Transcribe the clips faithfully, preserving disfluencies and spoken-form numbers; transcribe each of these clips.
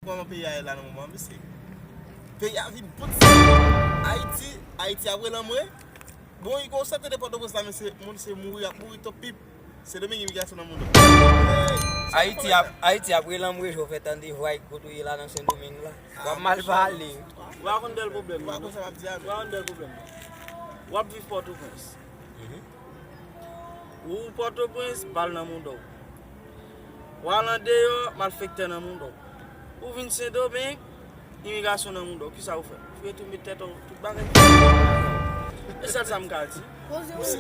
Kòman peyi a ye la nan moman, mesye? Peyi a vin bout sa. Ayiti, Ayiti ap rele anmwe. Bon, i gon sèten de Pòtoprens la, mesye, moun se mouri, ap mouri to pip. Sendomeng imigrasyon nan moun. Hey, sa Ayiti ap, Ayiti ap rele anmwe, jan w fè tande vwa kote w ye la nan Sendomeng la. W ap mal pale. Ou pa konn bèl pwoblèm. Ou pa konn sa m ap di a, men. Ou pa konn bèl pwoblèm. W ap viv Pòtoprens. Ou Pòtoprens, bal nan mouda w. W al andeyò, malfektè nan mouda w. Ou vin Sendomeng, imigrasyon nan mouda w. Kisa ou fè? Ou fouye tou met tèt ou, tout bagay. E sèl sa m ka di.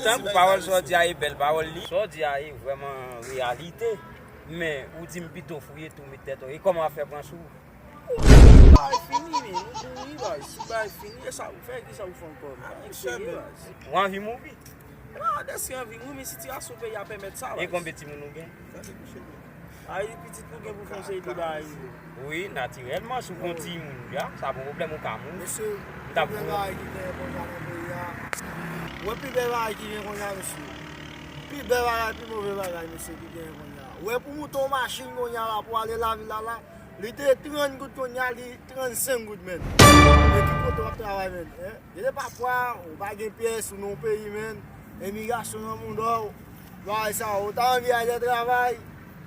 Tankou pawòl sa w di a e bèl pawòl li. Sa w di a e vrèman reyalite. Men, ou di m pito fouye tou met tèt ou. E kòman w ap fè pran sou ou? Bagay fini, men. Nou mouri, bagay. Si bagay fini, e sa ou fè, kisa ou fè ankò? Ou anvi mouri? Non, deske anvi mouri, men sitiyasyon peyi a pèmèt sa, baz. E konbyen timoun ou gen? Ay, pitit nou gen pou fè yon seri de bagay. Wi, natirèlman, si w gen yon timoun, ya, sa pa yon pwoblèm, ou ka mouri. Mesye, m t ap pi bèl bagay ki genyen kounye a nan peyi a. Ou wè pi bèl bagay ki genyen kounye a, mesye. Pi bèl bagay, pi move bagay, mesye, ki genyen kounye a. Ou wè pou moute yon machin kounye a la, pou ale lavil la la, li te trant goud kounye a, li trannsenk goud, menn. E ki kote w ap travay, menn, en? Gade pafwa, ou pa gen pyès, ou nan yon peyi, menn. Imigrasyon nan mouda w. Bagay sa, ou ta anvi al travay.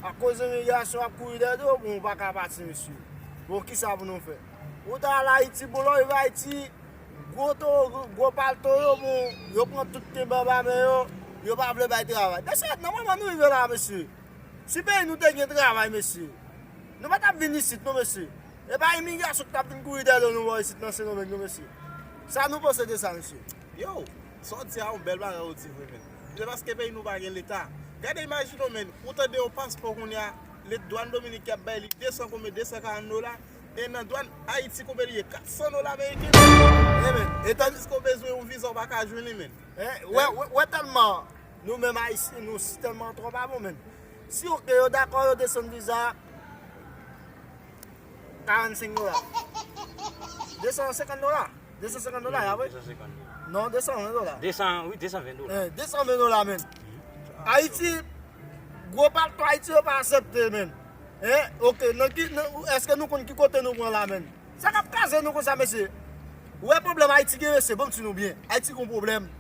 Akoz imigrasyon ap kouri dèyè do w, bon, ou pa ka pati, mesye. Bon, kisa pou nou fè? Ou ta al Ayiti, bon, lè w rive Ayiti, gwo to, gwo palto yo, bon, yo pran tout kenbe anba men yo, yo pa vle bay travay. Mesye, nan moman nou rive la, mesye, si peyi nou te gen travay, mesye, nou pa t ap vin isit, non, mesye. E pa imigrasyon ki t ap vin kouri dèyè do nou bò isit nan Sendomeng, non, mesye. Sa nou panse de sa, mesye? Yo, sa w di a yon bèl bagay ou di vre, menn. Se paske peyi nou pa gen leta. Gade, imajine w, menn, ou tande yon paspò kounye a, le dwàn Dominik y ap bay li de san konbyen, de san karant dola, e nan dwàn Ayiti konbyen li ye? Kat san dola ameriken. E, menn, e tandiske w bezwen yon viza, w pa ka jwenn li, menn. Wè, wè, wè tèlman nou menm Ayisyen, nou si tèlman twò pa bon, menn. Si, oke, yo dakò, yo desann viza a, karannsenk dola. De san senkant dola. De san senkant dola, ya, wi. De san senkant dola. Non, de san ven dola. De san, wi, de san ven dola. Eh, de san ven dola, menn. Ayiti, gwo palto Ayiti yo pa aksepte, menn. Eh, oke, nan ki, nan, èske nou konn ki kote nou pran la, menn? Sa k ap kraze nou konsa, mesye? Ou wè pwoblèm Ayiti gen, mesye, ban m di nou byen. Ayiti gon pwoblèm.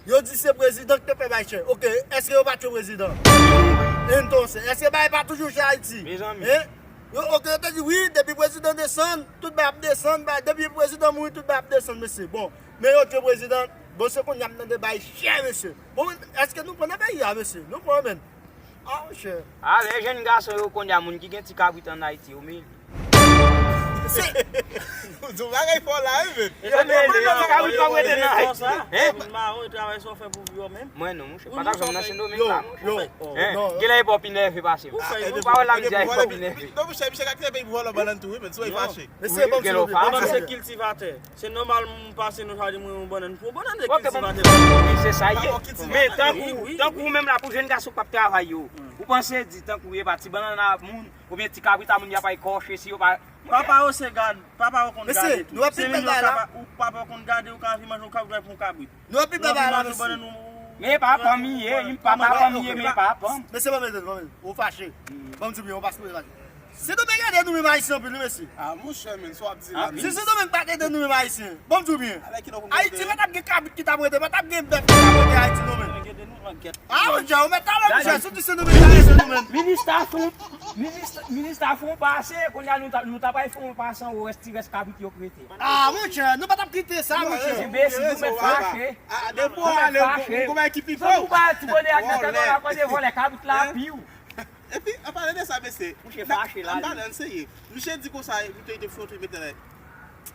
Yo di se prezidan ki te fè bay chè. Oke, èske yo pa tchwe prezidan? Entonces, èske bagay pa toujou chè Ayiti? Mezanmi. Hein? Yo, oke, yo te di wi, depi prezidan desann, tout bagay ap desann, bagay, depi prezidan mouri, tout bagay ap desann, mesye. Bon, men yo tchwe prezidan, bon, se kounye a m tande bagay chè, mesye. Bon, èske nou pran nan peyi a, mesye? Nou pran, menn. Ah, monchè. A, lè jèn gason yo kounye a, moun ki gen ti kabrit ann Ayiti, yo mele. Se yon bagay fò la, wi, men. Yo mele, yo kabrit pa rete nan Ayiti. Hein? Moun mawon, yo travay sa w fè pou vi w menm. Mwen non, monchè. Pa ta janm nan Sendomeng la, monchè. Hein? Genlè e pa w pi nève pase m. Ou fè, ou pa wè la m di a e pa w pi nève. Non, monchè, misye ka kite peyi pou vòlò bannann tou, wi, men, si w fache. Mesye, ban m di nou byen, ban m di nou byen. Se kiltivatè. Se nòmal m pase nou sa di mwen yon bannann pou yon bannann de kiltivatè. Wi, se sa l ye. Men tankou, tankou ou menm la pou jèn gason k p ap travay yo. Ou panse di tankou e pa ti bannann a moun, oubyen ti kabrit a moun y ap al kòche si yo pa. Papa yo se gad, papa yo konn gade tou. Se menm jan papa ou konn gade, ou ka anvi manje yon kabrit, ou al pran yon kabrit. Nou epi baba la, mesye. Men e pa pa m ye, m pa pa pa m ye, men e pa pa m. Mesye, ban m ede, ban m ede. Ou fache. Ban m di byen, ou pa sipoze fache. Sendomeng ede nou menm Ayisyen anpil, wi, mesye. Ah, monchè, men, sa w ap di la, men. Si Sendomeng pa t ede nou menm Ayisyen, ban m di w byen. Ayiti pa t ap gen kabrit ki t ap rete, pa t ap gen bèf ki t ap rete Ayiti, non, men. Ah, monchè, ou mèt ale, monchè, soti Sendomeng, ale Sendomeng. Minista fon, minista, minista fon pase, kounye a nou ta, nou ta pral fè yon pase anwo, rès ti rès kabrit yo k rete. Ah, monchè, nou pa t ap kite sa, monchè. Enbesil, ou mèt fache. Ah, depi w ale, ou konn ki pi fò. Ou pa ti bonè ak nan tèt ou la, kote vòlè kabrit la pi w. Epi, an pale de sa, mesye, monchè fache la, li. Misye di konsa, misye te fè yon ti mete la.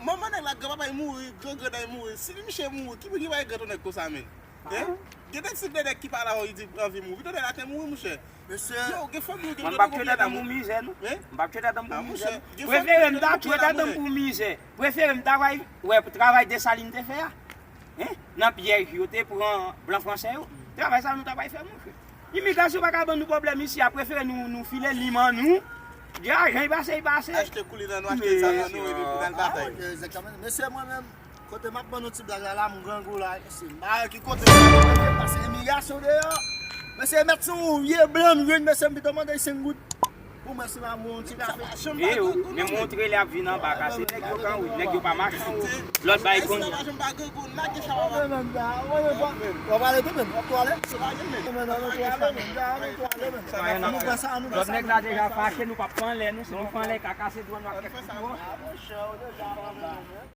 Manman nèg la, granpapa l mouri, grangrann l mouri. Si misye mouri, ki moun ki bay gran ton nèg konsa, menn? Hein? Gen de ti nèg ki pa la, li di anvi mouri. Ton nèg la te mouri, monchè. Mesye. Yo, gen fanmi yo, gen. Mwen m p ap tchwe tèt mwen pou mizè, non. M p ap tchwe tèt mwen pou mizè, non. Prefere m ta tchwe tèt mwen pou mizè. Prefere m ta bay, wè, pou travay Desalin te fè a. Hein? Nan pyèj yo te pran blan fransè yo. Travay sa nou ta bay fè, monchè. Imigrasyon pa ka ban nou pwoblèm isi a, prefere nou, nou file lim an nou. Gen lajan, li pase, li pase. Achte koulin an nou, achte sa nan nou, epi pou n al batay. Egzakteman. Mesye, mwen menm, kote m ap ban nou ti blag la, la, m grangou la, mesye. M pa wè ki kote m ap pase imigrasyon deyò. Mesye, mèt se yon vye blan m jwenn, mesye, m pito mande l senk goud. Pou mwen, se pa bon, ti kafe. Vye yo, men montre lè ap vin anba kase. Nèg yo kan wi, nèg yo pa mache. Lòt bay konn. Lòt nèg la deja fache, nou p ap pran lè, nou, si nou pran lè, ka kase dwèt, nou ap fè tout wòch.